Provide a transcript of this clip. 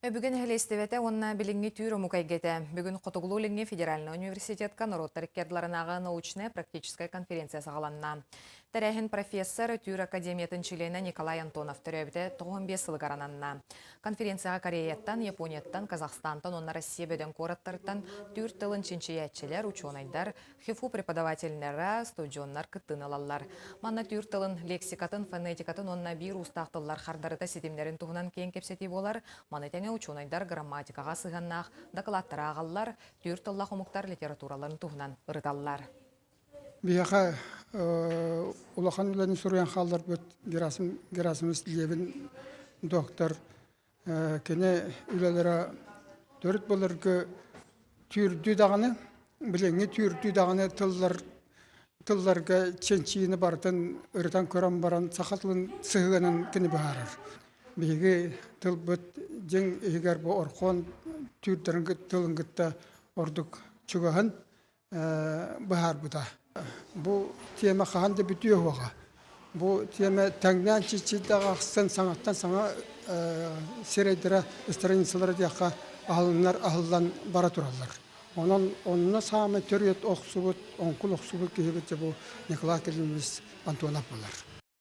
Өбүгэ нэһилиэстибэтэ уонна билиҥҥи түүр омук эйгэтэ. Бүгүн Хотугулуу-Илиҥҥи федеральнай университетка норуоттар икки ардыларынааҕы научнай-практическай конференция саҕаланна. Тэрээһин профессор, Түүр академиятын чилиэнэ Николай Антонов төрөөбүтэ 95 сылыгар ананна. Конференцияҕа Кореяттан, Японияттан, Казахстантан уонна Россия бөдөҥ куораттарыттан түүр тылын чинчийээччилэр, учуонайдар, ХИФУ преподавателлэрэ, студеннар кыттыыны ылаллар. Манна түүр тылын лексикатын, фонетикатын уонна биир уустаах тыллар хардарыта ситимнэрин туһунан киэҥ кэпсэтии буолар. Маны тэҥэ учуонайдар грамматикаҕа сыһыаннаах дакылааттары ааҕаллар, түүр тыллаах омуктар литератураларын туһунан ырыталлар. Биһиэхэ улахан үлэни суруйан хаалларбыт Герасим Герасимович Левин доктор кини үлэлэрэ төрүт былыргы түүрдүү даҕаны, билиҥҥи түүрдүү даҕаны тыллар тылларга чинчийиини барытын ырытан көрөн баран саха тылын сыһыанын кини быһаарар. Биһиги тылбыт дьиҥ иһигэр бу орхон түүрдэрин тылын кытта ордук чугаһын быһаарбыта. Бу тиэмэ хаһан да бүтүө суоҕа. Бу тиэмэ тэҥнээн чиччийдээх ахсын саҥаттан саҥа сирэйдэрэ, страницалара диэххэ аһылыннар аһыллан бара тураллар. Онон онно саамай төрүөт охсубут, оҥкул охсубут киһибит дьэ бу Николай Кириллович Антонов буолар.